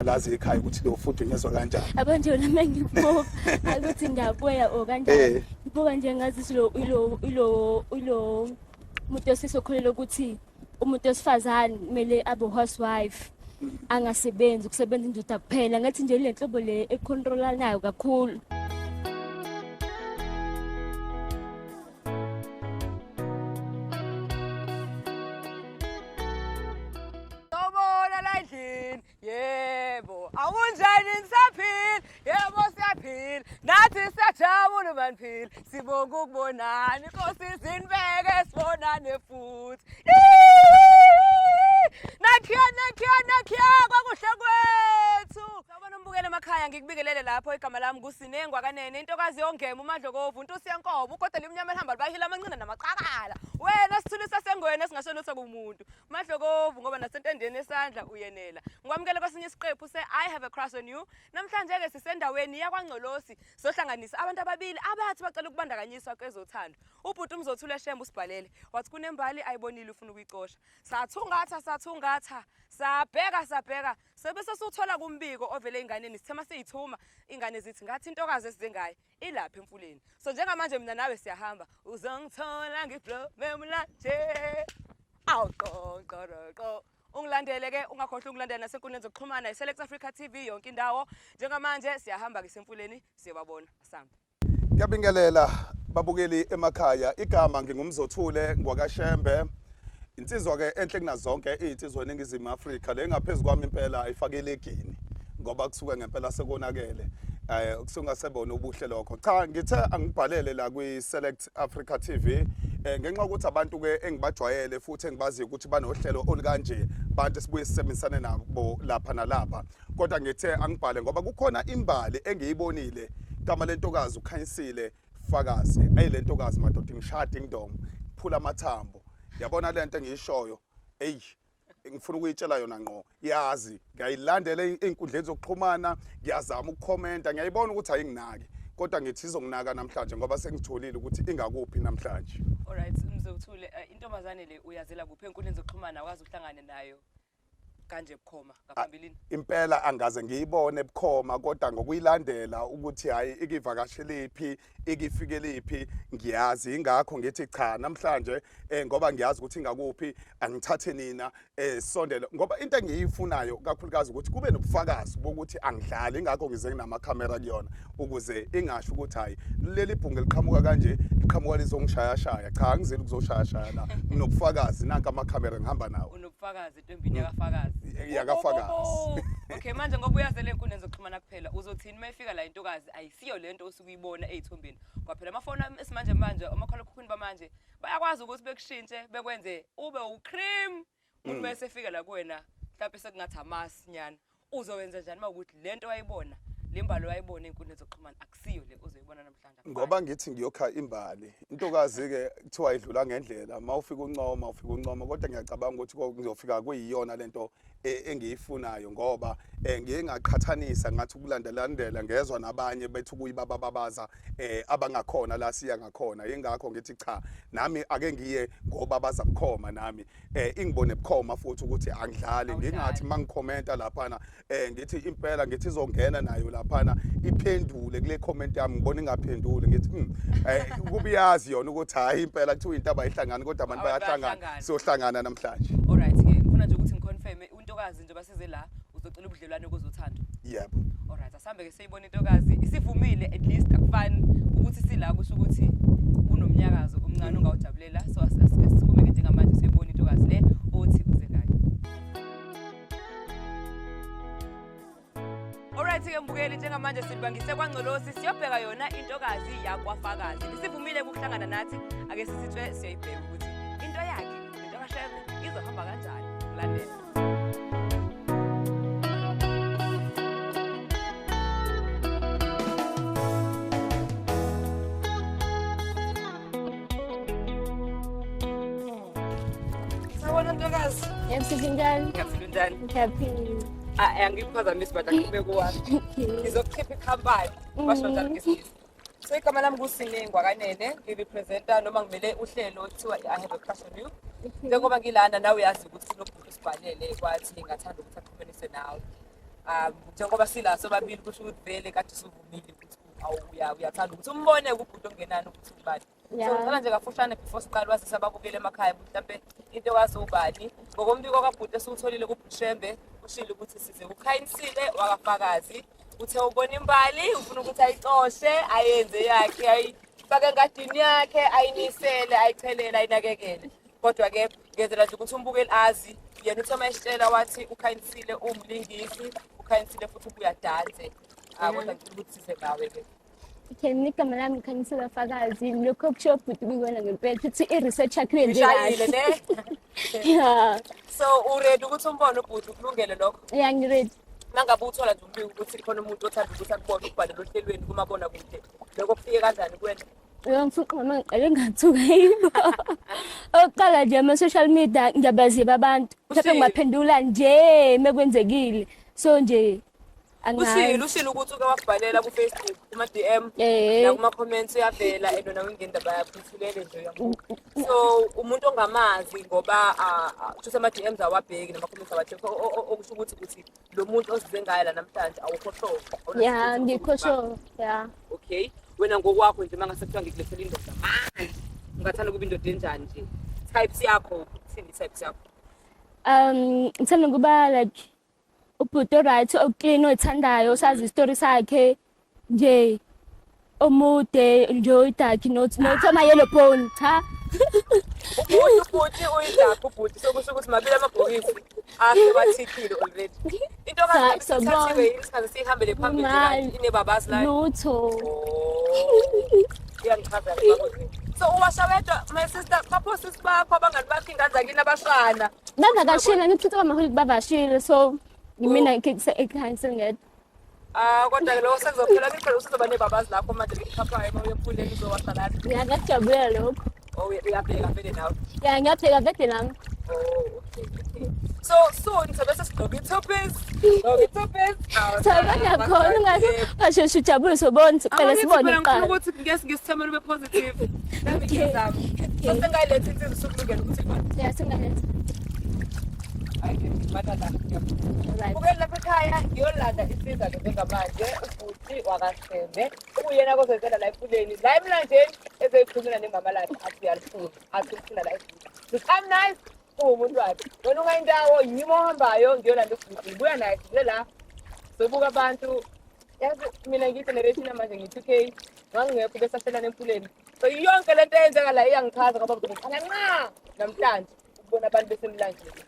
Lazi ikhaya ukuthi lo fudunyezwa kanjani. Abantu yona mengibuka ukuthi ngiyabuya or kanjani. Ngibuka nje ngazi ilo ilo ilo ilo umuntu osesokholelwa ukuthi umuntu wesifazane kumele abe housewife angasebenzi, kusebenza indoda kuphela. Ngathi nje le nhlobo le econtrolanayo kakhulu. Sobona la endlini, yebo. Awunjani nisaphila? Yebo siyaphila. Nathi siyajabula uma niphila. Sibonga ukubonana. Inkosi isinibeke sibonane futhi. Nakhiya nakhiya nakhiya kwakuhle kwethu. Sawubona umbukeli emakhaya, ngikubingelele lapho. Igama lami nguSinengwa Kanene, intokazi yongema uMadlokovu, untusi yenkomo, ugoda limnyama elihamba libahila amanqina namaqakala. Wena sithulu sasengwena esingasho lutho kumuntu. Madlokovu ngoba nasentendeni esandla uyenela. Ngikwamukele kwesinye isiqephu se-I Have a Crush on You. Namhlanje-ke sisendaweni yakwaNgcolosi, sohlanganisa abantu ababili abathi bacela ukubandakanyiswa kwezothando. Ubhuti uMzothule Shembe usibhalele wathi kunembali ayibonile ufuna ukuyicosha. Sathungatha sathungatha, sabheka sabheka, sebe sesiwuthola kumbiko ovele ey'nganeni. Sithe masiyithuma ingane zithi ngathi intokazi esize ngayo ilapha emfuleni. So njengamanje mina nawe siyahamba, uzongithola ngiblome mlanje. Awu qo qo qo. Ungilandele ke, ungakhohlwa ungilandela nasenkundleni zokuxhumana iSelect Africa TV yonke indawo. Njengamanje siyahamba ke semfuleni siyobabona. Asambe. Ngiyabingelela babukeli emakhaya. Igama nginguMzothule ngwakaShembe. Insizwa ke enhle kunazonke izinsizwa eNingizimu Afrika, le ngaphezulu kwami impela ayifake elegini ngoba kusuke ngempela sekonakele. Kusungasebona ubuhle lokho. Cha, ngithe angibhalele la kwi Select Africa TV ngenxa yokuthi abantu ke engibajwayele futhi engibaziyo ukuthi banohlelo olukanje, bantu esibuye sisebenzisane nabo lapha nalapha. Kodwa ngithe angibhale ngoba kukhona imbali engiyibonile kama lentokazi uKhanyisile Fakazi. Ayi lentokazi madoda ingishada ingidongo, phula amathambo. Yabona lento engiyishoyo, ey ngifuna ukuyitshela yona ngqo. Yazi ngiyayilandela ey'nkundleni zokuxhumana, ngiyazama ukukhomenta, ngiyayibona ukuthi ayinginaki, kodwa ngithi izonginaka namhlanje ngoba sengitholile ukuthi ingakuphi namhlanje. Alright Mzothule, intombazane le uyazela kuphi ey'nkundleni zokuxhumana, wazi uhlangane nayo kanje bukhoma ngaphambilini? Impela angaze ngiyibone bukhoma, kodwa ngokuyilandela ukuthi hayi ikivakashelephi ikifikeliphi ngiyazi. Ingakho ngithi cha namhlanje ngoba ngiyazi ukuthi ingakuphi, angithathe nina sondele, ngoba into engiyifunayo kakhulukazi ukuthi kube nobufakazi bokuthi angidlali. Ingakho ngize nginamakhamera kuyona ukuze ingasho ukuthi hayi leli bhungu liqhamuka kanje, liqhamuka lizongishayashaya. Cha, angizeli ukuzoshayashaya la, nginobufakazi, nanka amakhamera ngihamba nawo. Unobufakazi entombini yakafakazi. Yakafakazi. Oh, okay, manje ngoba uyazela ey'nkundleni zokuxhumana kuphela, uzothini uma ifika la intokazi ayisiyo lento osuke uyibona ey'thombeni? Kwaphela amafoni esimanje manje, omakhalekhukhwini bamanje bayakwazi ukuthi bekushintshe bekwenze ube ucream. Umuntu uma esefika la kuwena mhlawumbe sekungathi amasi nyana, uzowenza njani uma ukuthi lento wayibona, le mbali wayibona ey'nkundleni zokuxhumana akusiyo le ozoyibona namhlanje? Ngoba ngithi ngiyokha imbali, intokazi-ke kuthiwa idlula ngendlela, uma ufika uncoma ufika uncoma, kodwa ngiyacabanga ukuthi ngizofika kuyiyona lento engiyifunayo, ngoba ngiye ngaqhathanisa ngathi ukulandelandela ngezwa nabanye bethi ukuyibabababaza abangakhona la siya ngakhona. Yingakho ngithi cha, nami ake ngiye ngobabaza bukhoma, nami ingibone bukhoma futhi ukuthi angidlali. Ngingathi mangikhomenta laphana ngithi impela ngithi izongena nayo laphana iphendule kule comment yami, ngibona ingaphenduli, ngithi kube iyazi yona ukuthi hayi impela kuthiwa intaba ayihlangani kodwa abantu bayahlangana, siyohlangana namhlanje. Alright ke, ngifuna nje ukuthi ngiconfirme untokazi njengoba size la uzocela ubudlelwane kozothando. Yebo. Alright, asambe ke seyibona intokazi isivumile, at least akufani ukuthi sila kusho ukuthi kunomnyakazo omncane ongawujabulela. So asisukume ke njengamanje siyibona intokazi le othi uze ngayo. Alright ke mbukeli, njengamanje silibangise kwaNgcolosi siyobheka yona intokazi yakwaFakazi. Isivumile ukuhlangana nathi, ake sisithwe siyoyibheka ukuthi into yakhe, into kaShembe izohamba kanjani. Landela. Sawubona ntokazi. Yebo, sisi, njani? Ngiyaphila, unjani? Ngiyaphila. Ah, angikuphazamisi but angikubeke wami. Ngizokukhipha ikhampani, basho njalo ngesingisi. So igama lami nguSinengwa Kanene, ngirepresenta noma ngimele uhlelo okuthiwa I Have a Crush on You. Njengoba ngilana nawe uyazi ukuthi kunobhuti usibhalele kwathi ngingathanda ukuthi axhumanise nawe. Njengoba sila sobabili kusho ukuthi vele kade usuvumile ukuthi uyathanda ukuthi umbone kubhuti ongenani ukuthi ubani. So ngicela nje kafushane before siqale wazise ababukeli emakhaya ukuthi mhlampe into wazi ubani. Ngokombiko kabhuti esiwutholile kuBhushembe ushilo ukuthi size kukhanyisile wakafakazi. Uthe ubona imbali ufuna ukuthi ayicoshe ayenze yakhe ayifake engadini yakhe ayinisele ayichelele ayinakekele. Kodwa-ke ngenzela nje ukuthi umbukeli azi yena uthe uma esitshela wathi ukhanyisile uwumlingisi ukhanyisile futhi ubuya adanse. Ah kodwa ngicela ukuthi size ngawe-ke. Okay, mina igama lami Khanyisela Fakazi. Lokho okushiwo bhuti kuyona ngempela futhi i-research yakho uyenze Ngishayile kahle. ne? Yeah. So uready ukuthi umbone ubhuti ukulungele lokho? Yeah, ngi-ready. Mangabe uthola nje umbiko ukuthi khona umuntu othanda ukuthi akubone ukubhalela ohlelweni kumabonakude lokho kufike kanjani kuwena? Uyangifuna mama ngiqale ngathuka yibo. Oqala nje ama-social media ngiyabaziba abantu. Mhlawumbe ngibaphendula nje mekwenzekile. So nje Ushilo ushilo ukuthi uke wakubhalela ku-Facebook kuma-DM nakuma-comments uyavela and wena wingendaba yakho uthulele nje uyambuka. So umuntu ongamazi ngoba kusho ama-DMs awabheki nama-comments awabheki okusho ukuthi uthi lo muntu ozize ngaye la namhlanje awukho sure. Yeah, ngikho sure. Yeah. Okay. Wena ngokwakho nje mangase kuthiwa ngikulethela indoda manje ungathanda ukuba indoda enjani nje? Types yakho, uthini types yakho? Ngithanda ukuba like ubhuti o-right o-clean oyithandayo osazi isitori sakhe nje omude nje oyi-dark not not ama-yellow bone cha. Ubhuti ubhuti uyi-dark ubhuti sokusho ukuthi mabili amabhokisi asebathikhile already. Into Cha, siyabona. kanti yini singaze sihambele phambili nje kanti inebabazi la. Lutho. Oh. Iyangichaza ke babo. So uwasha wedwa my sister bapho sisi bakho abangani bakho ingane zakini abashana. Bavakashile ngithi kwamaholidi bavakashile so ngimina ekhaya sengedwa. Ah kodwa ke lokho sekuzophela ngiphela usuzoba nebabazi lakho manje likhaphayo uma uyemfuleni uzowasha lana. Ya ngakujabulela lokho. Oh uyapheka vele nawe. Ya ngiyapheka vele nami. Oh okay okay. So soon sobe sesigqoka i-two-piece. Gqoka i-two-piece. Sabona khona ungaze ungasheshe ujabule sobona siqale sibone Ngifuna kuqala. ukuthi ngeke ngisithemele ube positive. Nami ngizama. So sengayiletha insizwa usukulungela ukuthi ibone. Ya sengaletha. Hayi ngibata la. Right. Bukeli lapha ekhaya ngiyolanda insizwa-ke njengamanje ubhuti wakaShembe okuyena kozenzela la emfuleni la emlanjeni ezoyikhulumela nemama lakhe athi uyalifuna athi ufuna la ebhuti. Look, I'm nice uwumuntu wakhe wena ungayindawo yimi ohambayo ngiyolanda ubhuti ngibuya naye size la sobuka abantu yazi mina ngiyi-generation yamanje ngiyi-two K ngangingekho besahlelana emfuleni so yonke le nto eyenzeka la iyangichaza ngoba ngiqala nqa namhlanje ukubona abantu besemlanjeni.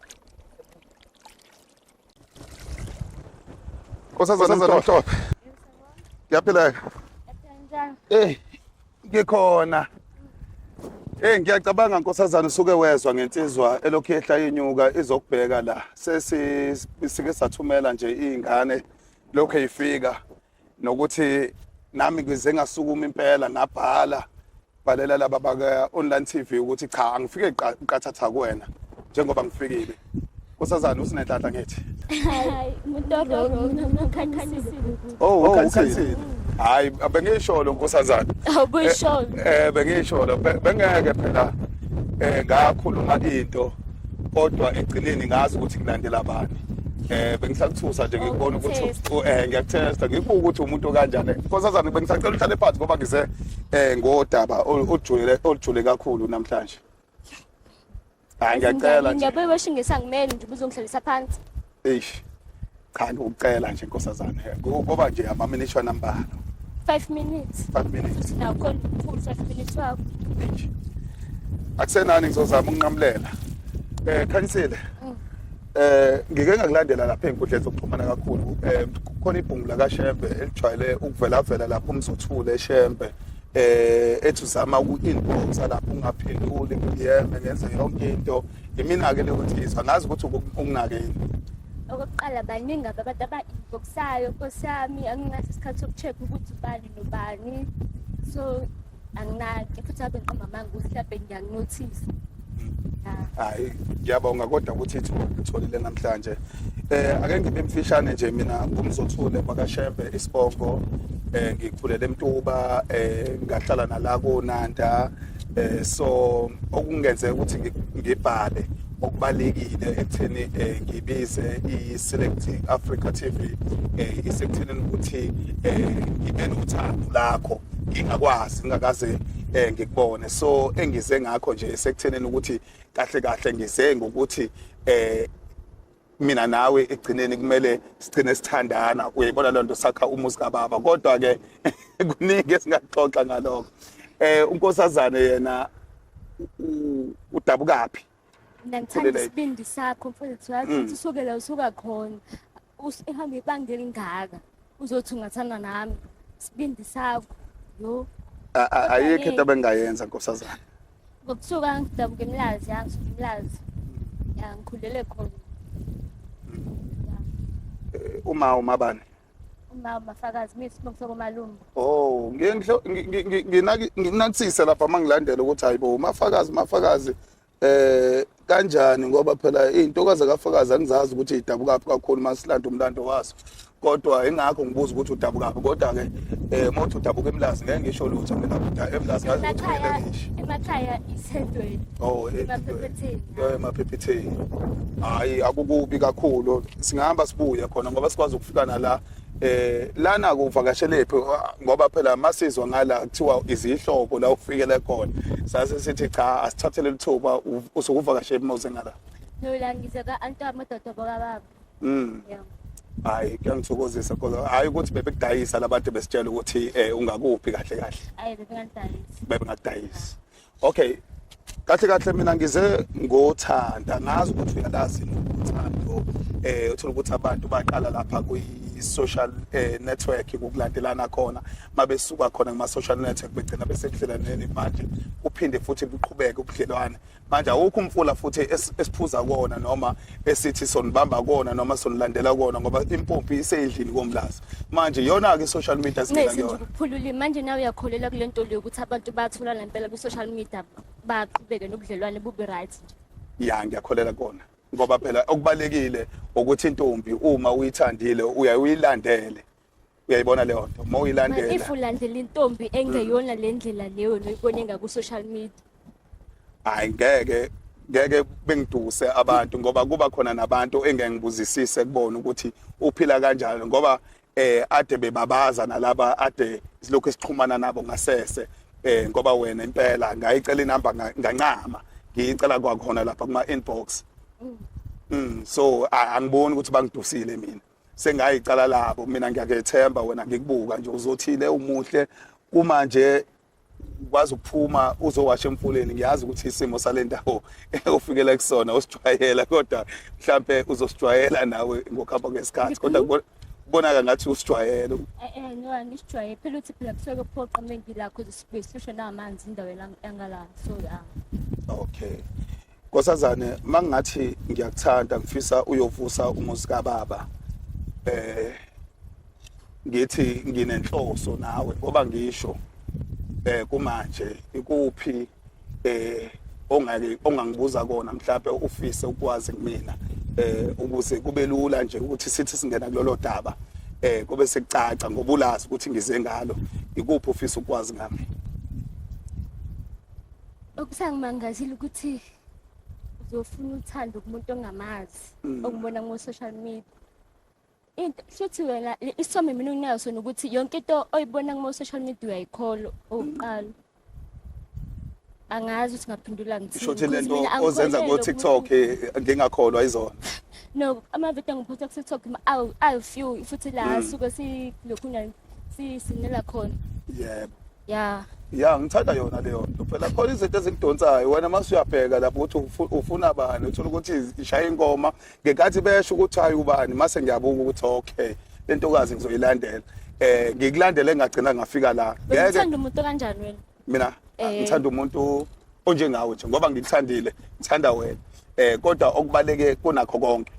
Nkosazana Mhlophe. Ngiyaphileka. Eh, ngikhona. Eh, ngiyacabanga nkosazana usuke wezwa ngensizwa elokhu yehla yenyuka izokubheka la. Sesi sike sathumela nje izingane lokhu eyifika nokuthi nami ngize ngasukuma impela ngabhala bhalela laba baka online TV ukuthi cha angifike qathatha kuwena njengoba ngifikile. Nkosazana usinenhlanhla ngithi. Hayi umuntu orong ukhanyisile. Oh, ukhansile. Hayi bengisholo nkosazana. Awubuyisholo. Bengisholo bengeke phela ngakhuluma into kodwa egcineni ngazi ukuthi ngilandela bani. Bengisakuthusa nje ngikubona ukuthi ngiyakutesta ngikubuka ukuthi umuntu kanjani. Nkosazana bengisacela uhlale phansi ngoba ngize ngodaba olujulile olujule kakhulu namhlanje. Hayi ngiyacela nje. Ngiyabuya wesho ngimele nje ubuzongihlalisa phansi. Eish. Cha ngikucela nje nkosazana. Ngoba nje amaminishwana ambalwa. 5 minutes. 5 minutes. Nakho mkhulu 5 minutes wakho. Eish. Akusenani ngizozama ukunqamulela. Khanyisile. Ngike ngakulandela lapha ey'nkundleni zokuxhumana kakhulu. Kukhona ibhungu lakaShembe elijwayele ukuvela vela lapho umzothule eShembe. Ethi uzama uku-inbox lapho ungaphenduli ngi-DM ngenze yonke into. Imina-ke leyo nsizwa ngazi ukuthi ukunake yini. Okokuqala baningi abantu aba-inboxayo nkosi yami anginaso isikhathi soku-check ukuthi ubani nobani. So anginaki futhi abe ngiqamba amanga ukuthi mhlawumbe ngiyakunothisa. Hayi ngiyabonga kodwa ukuthi ithuba ngitholile namhlanje. Ake ngibe mfishane nje mina ngumzothule bakaShembe isibongo ngikhulele eMtuba ngahlala nala koNanda so okungenzeka ukuthi ngibhale Okubalekile ekutheni ngibize i-Select Africa TV isekuthenini ukuthi ngibe nothando lakho ngingakwazi ngingakaze ngikubone. So engize ngakho nje esekuthenini ukuthi kahle kahle ngize ngokuthi mina nawe ekugcineni kumele sigcine sithandana, uyayibona loo nto, sakha umuzi kababa. Kodwa ke kuningi esingaxoxa ngalokho. Unkosazane yena udabukaphi? Mina ngithanda isibindi sakho mfowethu, yazi ukuthi usuke la usuka khona uhambe ibanga elingaka uzothi ungathanda nami, isibindi sakho yo. Ayikho into abengayenza nkosazana. Ngokusuka ngidabuka eMlazi, ya ngisuka eMlazi. Ya ngikhulele khona. Uma umabani? Uma umafakazi mina isibongo sakomalume. Oh, ngiye nginakisise lapha mangilandela ukuthi hayibo umafakazi umafakazi kanjani, ngoba phela izintokazi kafakazi angizazi ukuthi idabukaphi kakhulu masilanda umlando wazo, kodwa ingakho ngibuza ukuthi udabukaphi. Kodwa ke mawuthi udabuka eMlazi ngeke ngisho lutho mina, kodwa eMlazi ngazi ukuthi kumele ngisho emakhaya isendweni. Oh, emaphephetheni. Emaphephetheni. Hayi akukubi kakhulu, singahamba sibuye khona ngoba sikwazi ukufika nala. Lana kuvakashelephi, ngoba phela masizwa ngala kuthiwa izihlobo la ufikele khona, sase sithi cha asithathele lithuba usukuvakashe emuze ngala. No, la ngize ka anti amadoda baba. Yeah. Hayi kuyangithokozisa kodwa hayi ukuthi bebekudayisa labantu besitshela ukuthi ungakuphi kahle kahle. Hayi bebengidayisa. Bebengakudayisa. Okay. Kahle kahle mina ngize ngothanda, ngazi ukuthi uyalazi uthando. Uthola ukuthi abantu baqala lapha kwi social network ukulandelana khona, mabesuka khona kuma social network begcina besekudlelaneni, manje kuphinde futhi buqhubeke ubudlelwane. Manje awukho umfula futhi esiphuza kona noma esithi sonibamba kona noma sonilandela kona, ngoba impompi isendlini koMlazi. Manje iyona ke social media singena Nesi nje kuyona. Ukuphulula manje nawe uyakholelwa kule nto leyo ukuthi abantu batholana ngempela ku social media baqhubeke nobudlelwane bube right nje? Ya, ngiyakholela kona, ngoba phela okubalekile ukuthi intombi uma uyithandile uyaye uyilandele, uyayibona leyo nto uma uyilandela. If ulandela intombi engeyona le ndlela leyo noyibone ngaku-social media. Hayi ngeke ngeke bengiduse abantu, ngoba kuba khona nabantu engeke ngibuzisise kubona ukuthi uphila kanjani, ngoba ade bebabaza nalaba ade silokhu sixhumana nabo ngasese, ngoba wena impela ngayicela inamba ngancama ngiyicela kwakhona lapha kuma inbox. So angiboni ukuthi bangidusile mina, sengayicala labo. Mina ngiyakethemba wena, ngikubuka nje uzothile umuhle, kumanje ukwazi ukuphuma uzowasha emfuleni. Ngiyazi ukuthi isimo sale ndawo ofikela kusona usijwayela, kodwa mhlambe uzosijwayela nawe ngokuhamba kwesikhathi, kodwa kubonaka ngathi usijwayele. No, angisijwayele phela, uthi phela kusuke kuphoqa mengila cause besihlushwa namanzi indawo yangala, so yeah. Okay Nkosazane, mangathi ngiyakuthanda, ngifisa uyovusa umuzi kababa, ngithi nginenhloso nawe, ngoba ngisho kumanje ikuphi ongake ongangibuza kona mhlawumbe ufise ukwazi kumina, ukuze kube lula nje ukuthi sithi singena kulolo daba kube sekucaca, ngoba ulazi ukuthi ngize ngalo. Ikuphi ufisa ukwazi ngami? Okusangimangazile ukuthi uzofuna uthando kumuntu ongamazi, ongibona ku-social media. Into futhi wena isithombe mina onginayo sona ukuthi yonke into oyibona kuma-social media uyayikholwa okokuqala. Angazi ukuthi ngaphendula ngithini. Sho ukuthi because lento mina ozenza angikholelwa ko-TikTok ngingakholwa izona? No, amavidiyo engiphosta ku-TikTok awu-few futhi la suke silokhu sisinela khona. Yebo. Ya. Ya, ngithanda yona leyo nto. Phela khona izinto ezikudonsayo wena mase uyabheka lapho ukuthi ufuna bani, uthola ukuthi ishaya ingoma ngenkathi besho ukuthi hayi ubani, mase ngiyabuka ukuthi okay le ntokazi ngizoyilandela. Ngikulandele ngagcina ngafika la. Ngeke. Uthanda umuntu kanjani wena? Mina ngithanda umuntu onjengawe nje, ngoba ngikuthandile, ngithanda wena. Kodwa okubaleke kunakho konke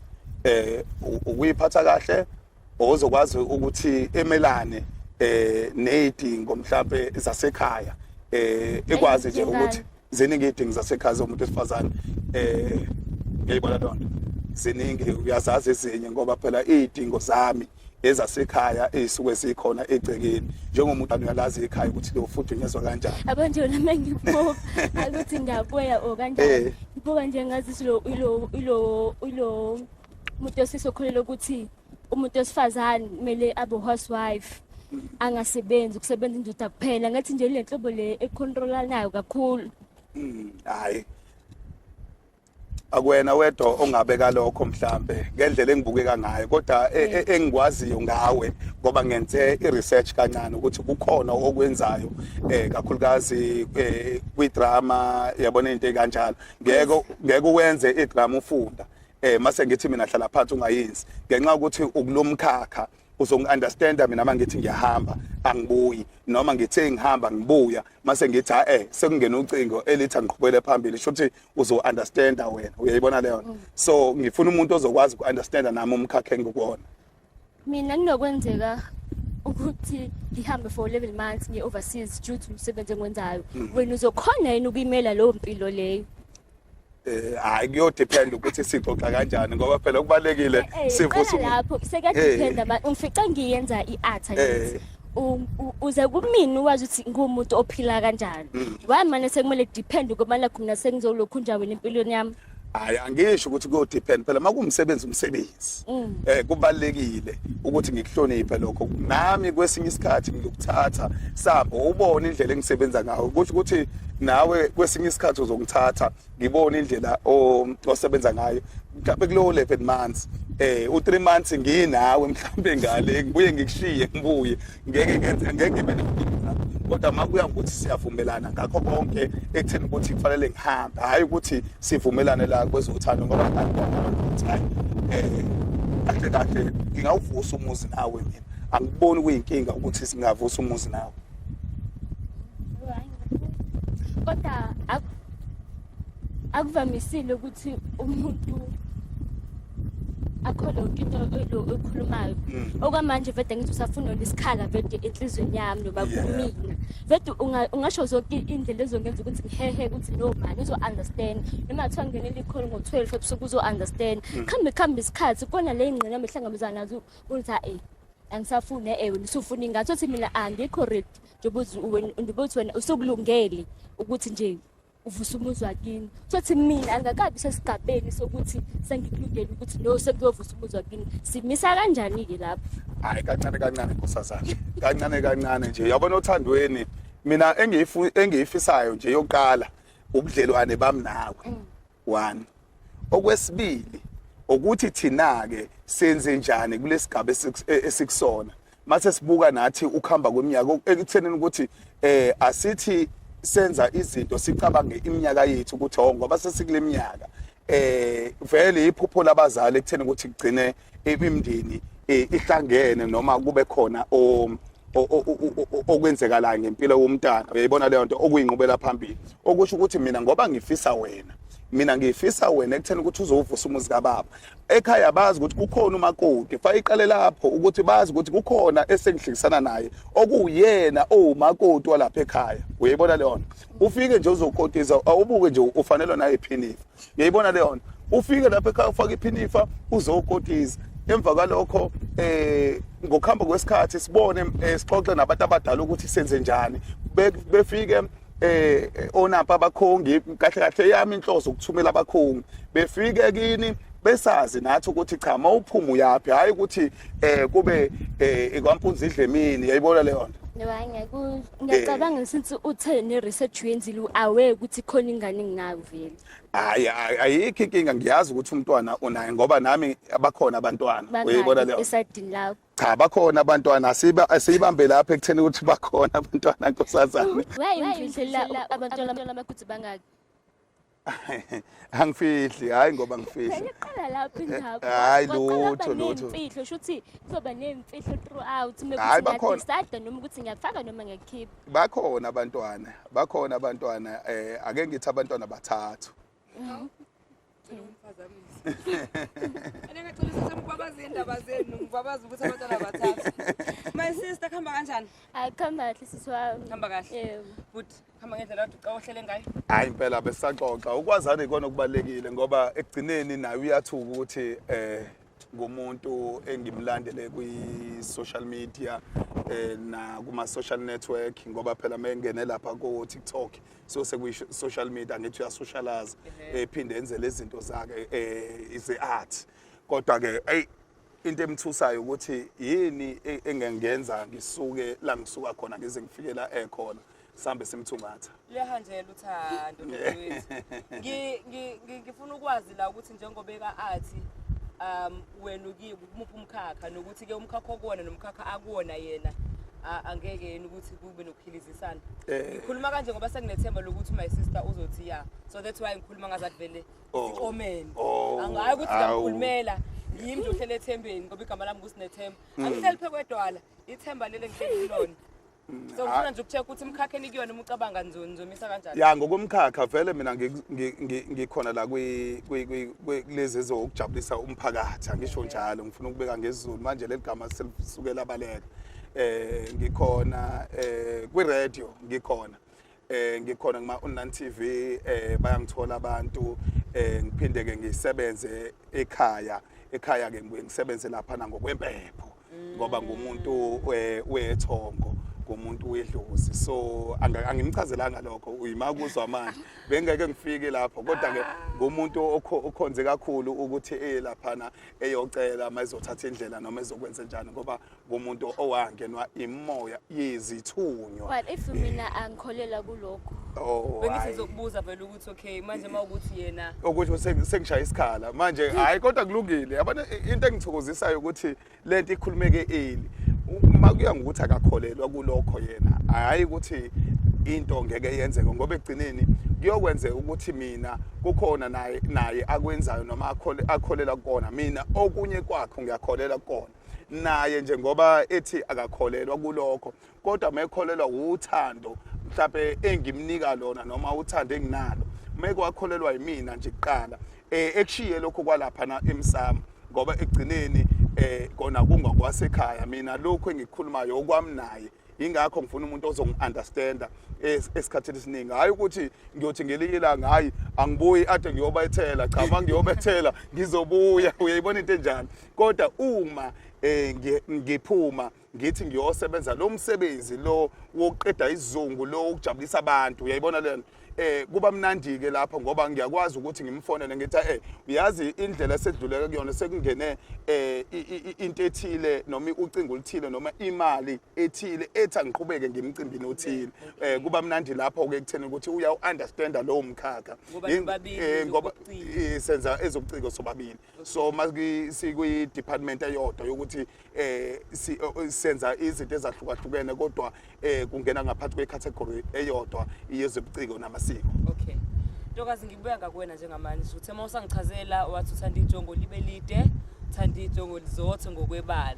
ukuyiphatha kahle, ozokwazi ukuthi emelane nezidingo mhlambe zasekhaya, ikwazi nje ukuthi ziningi izidingo zasekhaya zomuntu wesifazane. Ngiyibona lonto, ziningi, uyazazi ezinye, ngoba phela izidingo zami Ezasekhaya ezisuke zikhona egcekeni njengomuntu uyalazi ikhaya ukuthi lo fudunyezwa kanjani. Yabo nje noma ngibuka ukuthi ngiyabuya or kanjani. Ngibuka nje ngazi lo ilo ilo ilo umuntu osesokholelwa ukuthi umuntu wesifazane kumele abe housewife angasebenzi, kusebenza indoda kuphela. Ngathi nje le nhlobo le econtrolanayo kakhulu. Hayi, akuwena wedwa ongabeka lokho mhlambe ngendlela engibukeka ngayo, kodwa engikwaziyo ngawe, ngoba ngenze i-research kancane, ukuthi kukhona okwenzayo kakhulukazi kwi-drama, yabona, into ekanjalo. Ngeke uwenze i-drama ufunda, mase ngithi mina hlala phansi ungayenzi, ngenxa yokuthi ukulomkhakha uzongi-understanda. Mina uma ngithi ngiyahamba angibuyi, noma ngithe ngihamba ngibuya, mase ngithi ha sekungena ucingo elithi angiqhubele phambili, sho ukuthi uzo-understanda wena, uyayibona leyo nto. So ngifuna umuntu ozokwazi uku-understanda nami umkhakha engikuwona. Mina kunokwenzeka ukuthi ngihambe for 11 months ngiye overseas due to umsebenzi engiwenzayo. Wena uzokhona yini ukuyimela leyo mpilo leyo? Hayi, kuyodepend ukuthi sixoxa kanjani, ngoba phela kubalekile sivuse qala lapho sekuyadependa ma ungifica ngiyenza i-art, angithi uze kumina uwazi ukuthi nguwumuntu ophila kanjani. Why mane sekumele depend ngoba nakho mina sengizolokhu nje wena empilweni yami? Hayi, angisho ukuthi kuyodepend phela. Uma kuwumsebenzi, umsebenzi kubalekile ukuthi ngikuhloniphe lokho. Nami kwesinye isikhathi ngiyokuthatha sambo ubone indlela engisebenza ngayo, kusho ukuthi nawe kwesinye isikhathi uzongithatha ngibone indlela osebenza ngayo. Mhlawumbe kulowo 11 months, u3 months nginawe, mhlawumbe ngale ngibuye ngikushiye ngibuye, ngeke ngenze, ngeke ngibe nenkinga. Kodwa makuya ngokuthi siyavumelana ngakho konke ekutheni ukuthi kufanele ngihambe, hhayi ukuthi sivumelane la kwezothando, ngoba ukuthi hayi, kahle kahle ngingawuvusa umuzi nawe. Mina angikuboni kuyinkinga ukuthi singavusa umuzi nawe. Kodwa akuvamisile ukuthi umuntu akholwe yonke into lo okhulumayo. Okwamanje vede ngithi usafuna isikhala vede enhliziyweni yami noma kumina. Vede ungasho zonke indlela ezongenza ukuthi ngihehe ukuthi no man uzo-understand, noma kuthiwa ngingenela ikholo ngo-12 ebusuku uzo-understand. Khambe kuhambe isikhathi kona le ngqinamba ehlangabezana nazo ukuthi ha angisafuni, wena usufuna ingathi uthi mina angikho ready, njengoba njengoba uthi wena usukulungele ukuthi nje uvusa umuzi wakini. Sothi mina angakabi sesigabeni sokuthi sengikulungele ukuthi no sekuyovusa umuzi wakini. Simisa kanjani-ke lapho? Hayi, kancane kancane, nkosazana, kancane kancane nje. Yabona, othandweni mina engiyifisayo nje yokuqala ubudlelwane bami nawe, one. Okwesibili ukuthi thina ke senze njani kulesigaba esikusona mase sibuka nathi ukuhamba kweminyaka, ekuthenini ukuthi asithi senza izinto sicabange iminyaka yethu ukuthi oh, ngoba sesikule minyaka, vele iphupho labazali ekutheni ukuthi kugcine imindeni ihlangene noma kube khona okwenzekalayo ngempilo yomntana, uyayibona leyo nto, okuyinqubela phambili. Okusho ukuthi mina ngoba ngifisa wena, mina ngifisa wena ekutheni ukuthi uzovusa umuzi kababa. Ekhaya bazi ukuthi kukhona umakoti, fa iqale lapho ukuthi bazi ukuthi kukhona esengihlekisana naye okuwuyena owumakoti walapha ekhaya, uyayibona leyo nto. Ufike nje uzokotiza, awubuke nje ufanelwe naye iphinifa, uyayibona leyo nto. Ufike lapha ekhaya ufake iphinifa uzokotiza. Emva kwalokho ngokuhamba kwesikhathi sibone, sixoxe nabantu abadala ukuthi senze njani. Befike onapha abakhongi. Kahle kahle yami inhloso ukuthumela abakhongi, befike kini besazi nathi ukuthi cha, mawuphuma uyaphi, hayi ukuthi kube ikwampunzi idlemini, yayibona leyo nto. No, hayi, ngiyacabanga since uthe ne-research uyenzile, u-aware ukuthi khona ingane enginayo vele. Hayi, ayikho inkinga. Ngiyazi ukuthi umntwana unaye ngoba nami bakhona abantwana, uyayibona leyo. Esayidini lakho? Cha, bakhona abantwana. Asiyibambe lapha ekutheni ukuthi bakhona abantwana, nkosazane. Why ungifihlela abantwana ukuthi bangaki? Angifihli, hayi ngoba ngifihli. Phela iqala lapho indaba. Hayi, Kwaqala lutho, kwaba lutho. ney'mfihlo, shuthi kuzoba ney'mfihlo throughout uma Hhayi, kuthi bakhona. ngiyadecide noma ukuthi ngiyakufaka noma ngiyakukhipha. Bakhona abantwana, bakhona abantwana. Ake ngithi abantwana bathathu. Ene ngicela ukuthi ngibabaze indaba zenu, ngibabaze ukuthi abantwana bathathu. My sister, kuhamba kanjani? Akuhamba kahle, sisi wami. Kuhamba kahle. Yebo. But hamba ngendlela kade uqa ohlele ngayo. Hayi impela, besaxoxa. Ukwazana ikona okubalekile, ngoba ekugcineni naye uyathuka ukuthi Ngumuntu engimlandele kwi social media na kuma social network, ngoba phela mengene lapha ko TikTok, so sekuyi social media, ngithi uyasocialize, ephinde enze lezi zinto zakhe is art. Kodwa ke hey, into emthusayo ukuthi yini engengenza ngisuke la ngisuka khona ngize ngifike la ekhona, sambe simthungatha. Liyahanjelwa uthando, dadewethu. Ngifuna ukwazi la ukuthi njengoba eka athi wena ukiyo kumuphi umkhakha, nokuthi ke umkhakha okuwona nomkhakha akuwona yena angeke yena ukuthi kube nokuphilizisana. Ngikhuluma kanje ngoba senginethemba lokuthi my sister uzothi ya, so that's why ngikhuluma ngazathi vele sicomene. Angayi ukuthi ngiyakhulumela, yimi nje ohlele ethembeni, ngoba igama lami nguSinethemba. Angihleli phe kwedwala, ithemba leli engihleli kulona. So ngifuna nje ukucheck ukuthi emkhakheni kuyona uma ucabanga nizomisa kanjani. Ya, ngokomkhakha vele mina ngikhona la kulezi ezokujabulisa umphakathi, angisho njalo, ngifuna ukubeka ngesiZulu manje leli gama selisukela baleka. Ngikhona kwi radio, ngikhona ngikhona kuma Online TV, bayangithola abantu. Ngiphinde ke ngisebenze ekhaya, ekhaya ke ngibuye ngisebenze lapha ngokwempepho, ngoba ngumuntu wethongo, ngumuntu wedlozi, so angimchazelanga lokho, uyima kuzwa manje, bengeke ngifike lapho. Kodwa ke ngumuntu okhonze kakhulu ukuthi eye laphana eyocela mayizothatha indlela noma ezokwenza njani, ngoba ngumuntu owangenwa imoya yezithunywa. But if mina angikholela kulokho. Oh, Bengithi hhayi. ngizokubuza vele ukuthi okay, manje uma ukuthi yena Ukuthi sengishaya isikhala manje, hayi, kodwa kulungile, yabona. Into engithokozisayo ukuthi lento ikhulumeke early. Uma kuya ngokuthi akakholelwa kulokho yena, hayi, ukuthi into ngeke yenzeke, ngoba ekugcineni kuyokwenzeka ukuthi mina kukhona naye akwenzayo noma akholela kukona, mina okunye kwakho ngiyakholela kukona. Naye nje ngoba ethi akakholelwa kulokho, kodwa mekholelwa uthando mhlawumbe engimnika lona noma uthando enginalo, meke wakholelwa yimina nje kuqala, ekushiye lokho kwalapha na emsamo, ngoba ekugcineni kona kungakwasekhaya. Mina lokhu engikukhulumayo okwami naye, ingakho ngifuna umuntu ozongi-understanda esikhathini esiningi, hhayi ukuthi ngiyothi ngelinye ilanga, hhayi, angibuyi, ade ngiyobethela. Cha, uma ngiyobethela ngizobuya, uyayibona into enjalo. Kodwa uma ngiphuma ngithi ngiyosebenza lo msebenzi lo wokuqeda isizungu, lo wokujabulisa abantu, uyayibona lento, kuba mnandi ke lapho, ngoba ngiyakwazi ukuthi ngimfonele ngithi, uyazi indlela esedluleke kuyona, sekungene into ethile noma ucingo oluthile noma imali ethile ethi angiqhubeke ngimcimbini othile. Kuba mnandi lapho ke kutheni ukuthi uya understanda lowo mkhakha. Ngoba nobabili Ngoba ezobuciko. Senza ezobuciko sobabili, so sikwi department eyodwa yokuthi senza izinto ezahlukahlukene, kodwa kungena ngaphansi kwe-category eyodwa yezobuciko namasiko. Okay. Ntokazi, ngibuya ngakuwena njengamanje. Uthe uma usangichazela wathi uthanda ijongo libe lide, uthanda ijongo lizothe ngokwebala.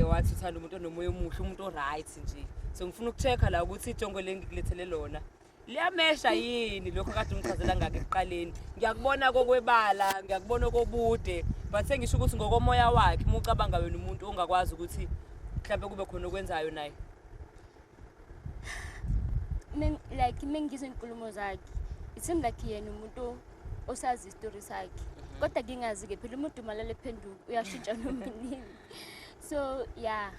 Wathi uthanda umuntu onomoya omuhle, umuntu o-right nje. So ngifuna ukucheck-a la ukuthi ijongo lengikulethele lona liyamesha yini lokho kade ungichazela ngakho ekuqaleni. Ngiyakubona kokwebala, ngiyakubona kobude, but sengisho ukuthi ngokomoya wakhe, uma ucabanga wena umuntu ongakwazi ukuthi mhlawumbe kube khona okwenzayo naye. Like mengizwa inkulumo zakhe, it seems like yena umuntu osazi isitori sakhe, kodwa ngingazi-ke phela, umuntu umalala ephenduka, uyashintsha noma inini, so yeah.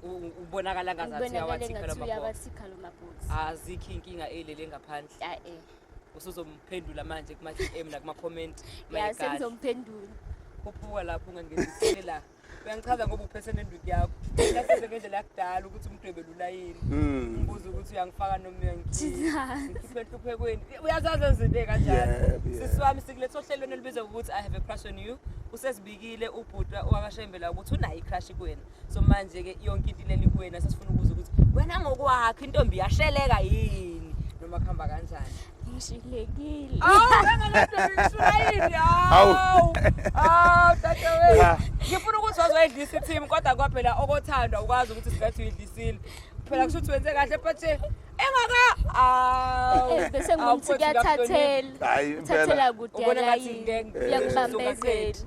Ubonakala ngazathi Ngibonakale uyawathikha ngathi la mabox. Uyawathikha lo mabox. Azikho inkinga elele ngaphandle. Ya. Usuzomphendula manje kuma-DM nakuma-comment? Ya. Mayekahle. Sengizomphendula. Khuphuka lapho, ungangenisele la, uyangichaza ngoba uphethe nenduku yakho. Lasenze ngendlela yakudala ukuthi umdwebele ulayini, ngibuze ukuthi uyangifaka noma uyangikhipha, ngikhiphe enhluphekweni. Uyazazi izinto ey'kanjalo. Yebo. Sisi wami, sikuletha ohlelweni olubizwa ngokuthi I Have a Crush on You. Usezibikile ubhuti wakashembe la ukuthi unayo i-crush kuwena, so manje-ke yonke into ileli kuwena. Sesifuna ukuza ukuthi wena ngokwakho intombi yasheleka yini noma kuhamba kanjani? Ngishilekile. Awu, bengingadwebisula yini? Awu. Awu. Awu, dadewethu. Cha. Ngifuna ukuthi wazoyidlisa i-team, kodwa kwaphela okothandwa ukwazi ukuthi singathi uyidlisile. Phela kusho ukuthi wenze kahle, but engaka awu. Bese Awu, ngimthi mfowethu, ngiyakuhlonipha. kuyathathela. Hhayi, impela. Uthathela kude. Ubona ngathi yalayini. ngeke Uyakubambezela.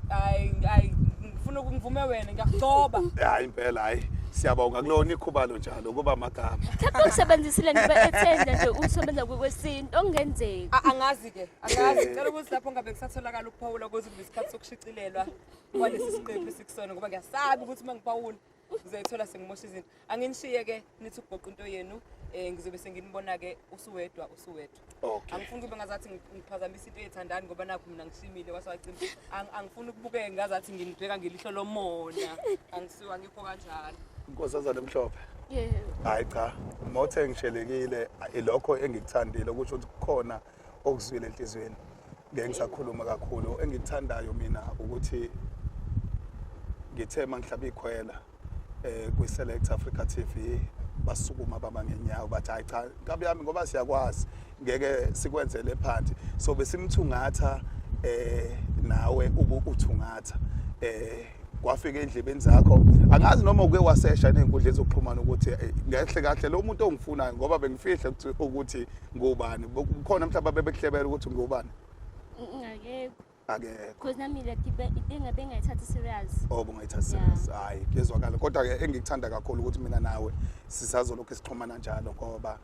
Hayi, hayi, ngifuna ukungivume wena, ngiyakugcoba. Hayi impela, hayi. Siyabonga kulona ikhubalo njalo kuba amagama. Mhlawumbe ukusebenzisile nje ethenda nje usebenza kwesintu okungenzeka. Angazi ke, angazi. Ngicela ukuthi lapho ngabe kusatholakala ukuphawula ukuthi kube isikhathi sokushicilelwa kwalesi siqephu esikusona ngoba ngiyasaba ukuthi uma ngiphawula ngizoyithola sengimosha izinto. Anginishiye ke nithi ukugoqa into yenu eh ngizobe senginibona ke usuwedwa usuwedwa. Okay. Angifuni kube ngazathi ngiphazamisa into yethandani ngoba nakho mina ngishimile kwase wacima. Angifuni ukubukeka ngazathi nginibheka ngelihlo lomona. Angisiwa angikho kanjalo. Nkosazana emhlophe. Yebo. Hayi cha, mothe ngishelekile ilokho engikuthandile kusho ukuthi kukhona okuzwile enhliziyweni. Ngeke ngisakhuluma kakhulu engikuthandayo mina ukuthi ngithe mangihlaba ikhwela eh kwi Select Africa TV basukuma baba ngenyawo bathi hayi cha nkabi yami ngoba siyakwazi ngeke sikwenzele phansi so besimthungatha eh nawe ubu uthungatha eh kwafika endlebeni zakho angazi noma uke wasesha nezinkundla ezokuxhumana ukuthi eh, ngehle kahle lo muntu ongifunayo ngoba bengifihle ukuthi ngubani kukhona mhlawumbe bebekuhlebela ukuthi ngubani Ngakekho. Akekho. Because nami like into engabe ngayithathi serious. Oh bungayithathi serious. Hayi kuyezwakala kodwa ke engikuthanda kakhulu ukuthi mina nawe sisazolokhu sixhumana njalo ngoba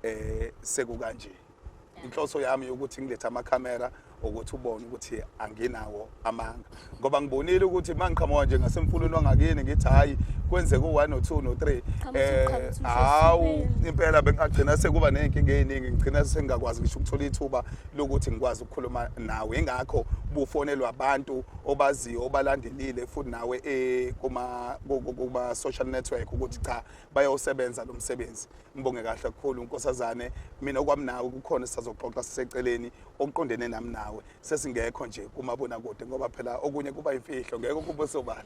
eh sekukanje. Inhloso yami yokuthi ngilethe amakhamera ukuthi ubone ukuthi anginawo amanga ngoba ngibonile ukuthi mangiqhamuka nje ngasemfulweni wangakini ngithi hayi kwenzeka u-1 no-2 no-3 eh hawu impela bengagcina sekuba ney'nkinga ey'ningi ngigcina sengingakwazi ngisho ukuthola ithuba lokuthi ngikwazi ukukhuluma nawe ingakho bufonelwa abantu obaziyo obalandelile futhi nawe eh, kuma kuma social network ukuthi cha bayosebenza lo msebenzi ngibonge kahle kakhulu nkosazane mina okwami nawe kukhona sisazoxoxa siseceleni okuqondene nami nawe sesingekho nje kumabonakude ngoba phela okunye kuba imfihlo ngeke kube sobala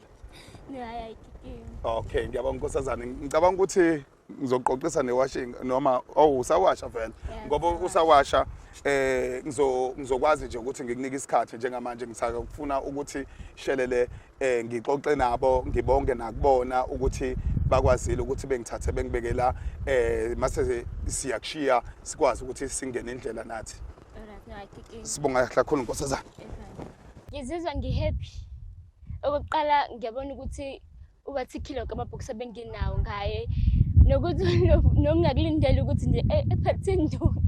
okay ngiyabonga nkosazane ngicabanga ukuthi ngizoqoqisa newashing noma oh usawasha vele ngoba usawasha eh ngizo ngizokwazi nje ukuthi ngikunike isikhathi njengamanje ngisaka kufuna ukuthi shelele eh ngixoxe nabo ngibonge nakubona ukuthi bakwazile ukuthi bengithathe bengibekela eh mase siyakushiya sikwazi ukuthi singene indlela nathi sibonga kakhulu nkosazana ngizizwa ngihappy okokuqala ngiyabona ukuthi uwathikhile wonke amabhokisi abenginawo ngaye nokuthi nokungakulindeli ukuthi nje e, ephethe induku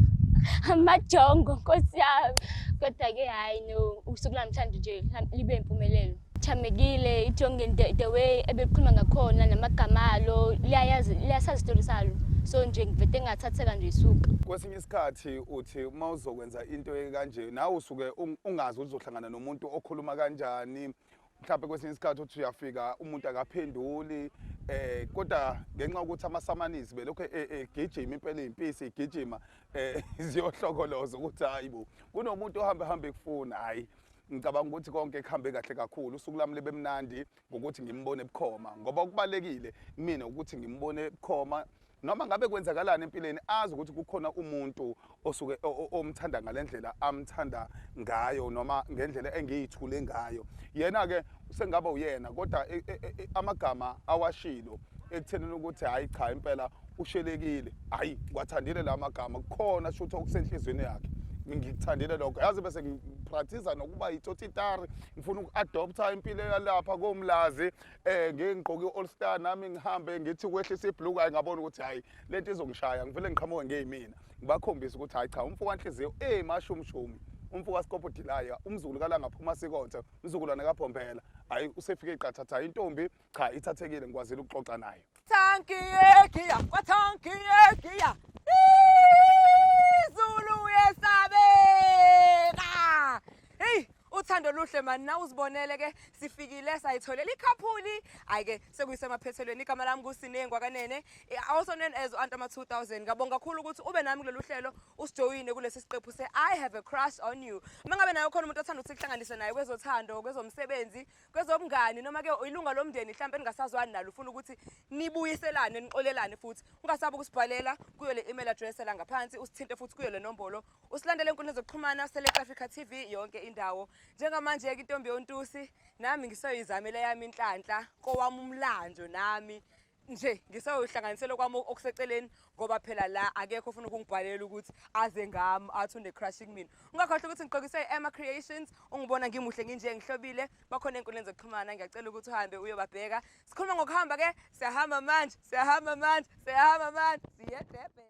amajongo nkosi yami kodwa-ke hhayi no usuku lwamhlanje nje libe impumelelo chamekile ijonge the way ebekhuluma ngakhona namagama alo liyayazi liyasazi isitori salo so nje ngivete ngathatheka nje isuka kwesinye isikhathi uthi uma uzokwenza into ekanje nawe usuke ungazi ukuthi uzohlangana nomuntu okhuluma kanjani mhlawumbe kwesinye isikhathi uthi uyafika umuntu akaphenduli eh kodwa ngenxa yokuthi amasamanisi belokhu e, e, egijima impela impisi igijima eh ziyohlokoloza ukuthi hayi bo kunomuntu ohamba hamba ekufuna hayi ngicabanga ukuthi konke kuhambe kahle kakhulu usuku lami libe mnandi ngokuthi ngimbone bukhoma ngoba kubalekile kumina ukuthi ngimbone bukhoma noma ngabe kwenzakalani empilweni azi ukuthi kukhona umuntu osuke omthanda ngalendlela amthanda ngayo noma ngendlela engiyithule ngayo yena ke sengaba uyena kodwa e, e, e, amagama awashilo ekuthenini ukuthi hayi cha impela ushelekile hayi ngiwathandile la magama kukhona shuthi okusenhlizweni yakhe ngikuthandile lokho yazi bese ngipractice nokuba yitotitari ngifuna uku-adoptha impilo yalapha komlazi eh ngeke ngigqoke i-all star nami ngihambe ngithi kwehlisa ibhluku hayi ngabona ukuthi hayi lento izongishaya ngivele ngiqhamuke ngeyimina ngibakhombise ukuthi hayi cha umfo kanhliziyo eh mashumshumi umfo kaSikopo Dilaya umzukulu kalanga phuma sikonse umzukulwane kaPhombela hayi usefike iqathatha intombi cha ithathekile ngikwazile ukuxoxa nayo Thankiyekiya, kwathankiyekiya. Izulu yesabeka. Hey, uthando luhle mani na uzibonele ke sifikile sayitholela ikhaphuli. Hayi ke sekuyisemaphethelweni igama lami kuSinengwa kanene also known as Antama 2000. Ngabonga kakhulu ukuthi ube nami kulolu hlelo usijoyine kulesi siqephu se I have a crush on you. Mangabe nayo khona umuntu othanda ukuthi kuhlanganise naye kwezothando, kwezomsebenzi, kwezobungani noma ke ilunga lomndeni mhlawumbe engingasazwani nalo ufuna ukuthi nibuyiselane nixolelane futhi ungasabi ukusibhalela kuyo le email address la ngaphansi usithinte futhi kuyo le nombolo usilandele enkundleni zokuxhumana Select Africa TV yonke indawo njengamanje ke intombi yontusi nami ngisoyizamela yami inhlanhla kowami umlando nami Nje ngisayohlanganisela kwami okuseceleni ngoba phela la akekho ofuna ukungibhalela ukuthi aze ngami athi une-crush kumina. Ungakhohlwa ukuthi ngigqokiswe i-Emma Creations, ungibona ngimuhle nginje ngihlobile. Bakhona ey'nkundleni zokuxhumana, ngiyacela ukuthi uhambe uyobabheka. Sikhuluma ngokuhamba ke, siyahamba manje, siyahamba manje, siyahamba manje, siye eDurban.